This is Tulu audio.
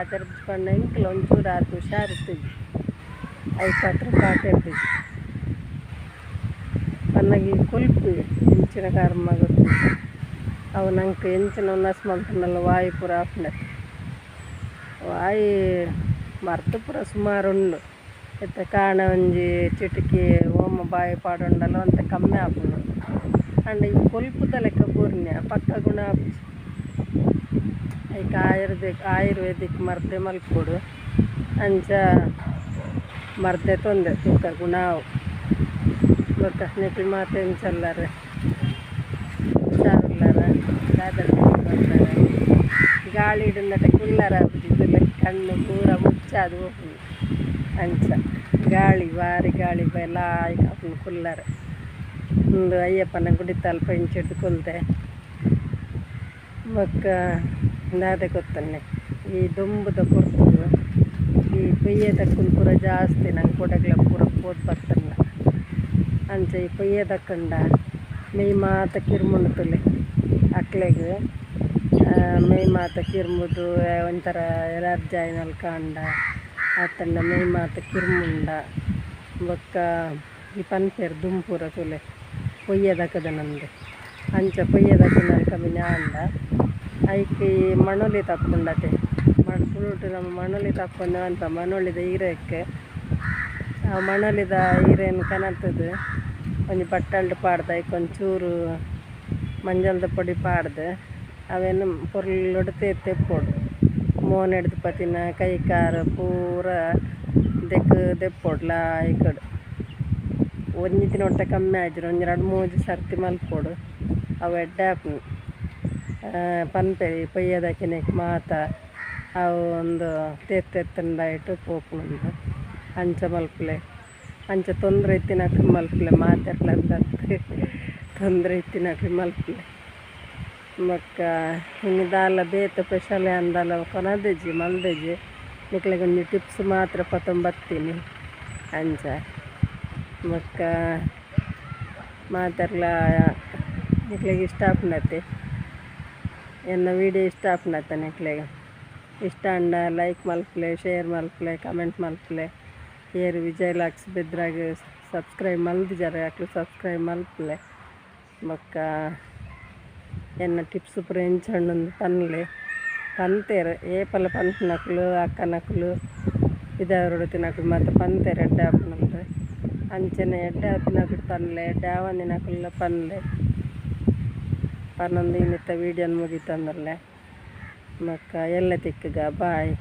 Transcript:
ಪಾತೆರ್ದು ಪಂಡ ಎಂಕ್ಲ ಒಂಚೂರು ಆತ್ ಹುಷಾರಿತ್ತಿಜಿ ಐಕಾತ್ರ ಪಾತೆರ್ದಿಜಿ ಪನ್ನಗ ಈ ಕೊಲ್ಪು ಎಂಚಿನ ಕರ್ಮ ಗೊತ್ತಿಜ್ಜಿ ಅವು ನಂಕ್ ಎಂಚಿನ ಉನಸ್ ಮಲ್ತುಂಡಲ ವಾಯು ಪೂರ ಆಪುಂಡತೆ ವಾಯಿ ಮರ್ದ್ ಪೂರ ಸುಮಾರು ಉಂಡು ಇತ್ತೆ ಕಾಣ ಒಂಜಿ ಚಿಟಿಕಿ ಓಮ ಬಾಯಿ ಪಾಡೊಂಡಲ ಒಂತೆ ಕಮ್ಮಿ ಆಪುಂಡು ಆಂಡ ಈ ಕೊಲ್ಪುದ ಲೆಕ್ಕ ಬೂರ್ನ್ಯ ಪಕ್ಕ ಗುಣ ಆಪುಜಿ ಐಕ್ ಆಯುರ್ವೇದಿಕ್ ಆಯುರ್ವೇದಿಕ್ ಮರ್ದೆ ಮಲ್ಪೊಡು ಅಂಚ ಮರ್ದೆ ತೊಂದೆ ತೂಕ ಗುಣ ಆವು ಬೊಕ್ಕ ನಿಕುಲು ಮಾತ ಎಂಚ ಉಲ್ಲರ್ ಹುಷಾರುಲ್ಲರ ದಾದ ಗಾಳಿ ಇಡುನಟ ಕುಲ್ಲರ ಆಪುಜಿ ಕಣ್ಣು ಪೂರ ಮುಚ್ಚಾದ್ ಪೋಪುಂಡು ಅಂಚ ಗಾಳಿ ಬಾರಿ ಗಾಳಿ ಲಾಯ್ಕ್ ಆಪುಂಡು ಕುಲ್ಲರೆ. ಉಂದು ಅಯ್ಯಪ್ಪನ ಗುಡಿತ ಅಲ್ಪ ಇಂಚಿಡ್ದು ಕುಲ್ದೆ ಬೊಕ್ಕ ದಾದ ಗೊತ್ತುಂಡೆ ಈ ದೊಂಬುದ ಪೊರ್ತುಗು ಈ ಪೊಯ್ಯೆದಕ್ಕುಲು ಪೂರ ಜಾಸ್ತಿ ನಂಗೆ ಕೊಡಗ್ಲ ಪೂರ ಪೋದು ಬತ್ತುಂಡ ಅಂಚ ಈ ಪೊಯ್ಯೆದಕ್ಕಂಡ ಮೈ ಮಾತ ಕಿರ್ಮುಂಡು ತುಲೆ ಅಕ್ಲೆಗ್ ಮೈ ಮಾತ ಕಿರ್ಮುದು ಒಂಥರ ಎಲರ್ಜಿ ಆಯಿನಲ್ಕ ಆಂಡ ಅತ್ತಂಡ ಮೈ ಮಾತ ಕಿರ್ಮುಂಡ ಬೊಕ್ಕ ಈ ಪನ್ಪೆರ್ ದುಂಪುರ ತೂಲೆ ಪೊಯ್ಯೆದಕ್ಕುದನಂದ್ ಅಂಚ ಪೊಯ್ಯೆದಕ್ಕುನಲ್ಕ ಮಿನಿ ಆಂಡ ಐಕ್ ಈ ಮಣೊಲಿ ತಪ್ಪುಂಡತೆ ತುಳುಟು ನಮ ಮಣೊಲಿ ತಪ್ಪುಂದು ಪನ್ಪ ಮಣೊಲಿದ ಇರೆಕ್ ಆ ಮಣೊಲಿದ ಇರೆನ್ ಕನತುದು ಒಂಜಿ ಬಟ್ಟಲ್ಡ್ ಪಾಡ್ದ್ ಐಕ್ ಒಂಚೂರು ಮಂಜಲ್ದ ಪೊಡಿ ಪಾಡ್ದ್ ಅವೆನ್ ಪೊರ್ಲುಡು ತೇತ್ ದೆಪ್ಪೊಡು ಮೋನೆಡ್ದ್ ಪತಿನ ಕೈ ಕಾರ್ ಪೂರ ದೆಕ್ಕ್ ದೆಪ್ಪೊಡು ಲಾಯ್ಕಡ್ ಒಂಜಿ ದಿನೊಟ್ಟೆ ಕಮ್ಮಿ ಆಯಿಜಿ ಒಂಜಿ ರಡ್ಡ್ ಮೂಜಿ ಸರ್ತಿ ಮಲ್ಪೊಡು ಅವು ಎಡ್ಡೆ ಆಪುಂಡು ಪನ್ಪೆರ್ ಈ ಪೊಯ್ಯೆದಕ್ಕಿನೆಕ್ ಮಾತ ಅವು ಉಂದು ತೇತ್ ದೆತ್ತುಂಡ ಐಟ್ ಪೋಪುಂಡು ಅಂಚ ಮಲ್ಪುಲೆ ಅಂಚ ತೊಂದರೆ ಇತ್ತಿನಕ್ಲು ಮಲ್ಪುಲೆ ಮಾತೆರ್ಲ ಅಂದತ್ ತೊಂದರೆ ಇತ್ತಿನಕ್ಲು ಮಲ್ಪುಲೆ ಬೊಕ್ಕ ಇನಿ ದಾಲ ಬೇತೆ ಸ್ಪೆಷಲ್ ಯಾನ್ ಕೊನದಿಜಿ ಮಲ್ದಿಜಿ ನಿಕ್ಲೆಗ್ ಒಂಜಿ ಟಿಪ್ಸ್ ಮಾತ್ರ ಪತೊಂಬತ್ತೀನಿ ಅಂಚ ಬೊಕ್ಕ ಮಾತೆರ್ಲ ನಿಕ್ಲೆಗ್ ಇಷ್ಟ ಆಪುಂಡತೆ ಎನ್ನ ವೀಡಿಯೋ ಇಷ್ಟ ಆಪುಂಡತೆ ನಿಕ್ಲೆಗ್ ಇಷ್ಟ ಆಂಡ ಲೈಕ್ ಮಲ್ಪುಲೆ ಶೇರ್ ಮಲ್ಪುಲೆ ಕಮೆಂಟ್ ಮಲ್ಪುಲೆ ಏರ್ ವಿಜಯ್ ಲಾಕ್ಸ್ ಬೆದ್ರಾಗ್ ಸಬ್ಸ್ಕ್ರೈಬ್ ಮಲ್ದಿಜಾರ ಅಕ್ಲು ಸಬ್ಸ್ಕ್ರೈಬ್ ಮಲ್ಪುಲೆ ಬೊಕ್ಕ ಎನ್ನ ಟಿಪ್ಸ್ ಪೂರ ಎಂಚ ಉಂಡು ಪನ್ಲೆ ಪಂತೆರ್ ಏಪಲ ಪನ್ಪುನಕುಲು ಅಕ್ಕನಕುಲು ಪಿದಾರುಡು ತಿನಕುಲು ಮಾತ ಪಂತೆರ್ ಎಡ್ಡೆ ಆಪುಂಡು ಅಂಚನೆ ಎಡ್ಡೆ ಆಪಿನಕುಲು ಪನ್ಲೆ ಎಡ್ಡೆ ಆವಂದಿನಕುಲ್ಲ ಪನ್ಲೆ ಪನೊಂದು ಇನ್ನಿತ್ತ ವೀಡಿಯೋನ್ ಮುಗಿತೊಂದುಲ್ಲೆ ಬೊಕ್ಕ ಎಲ್ಲೆ ತಿಕ್ಕುಗ ಬಾಯ್.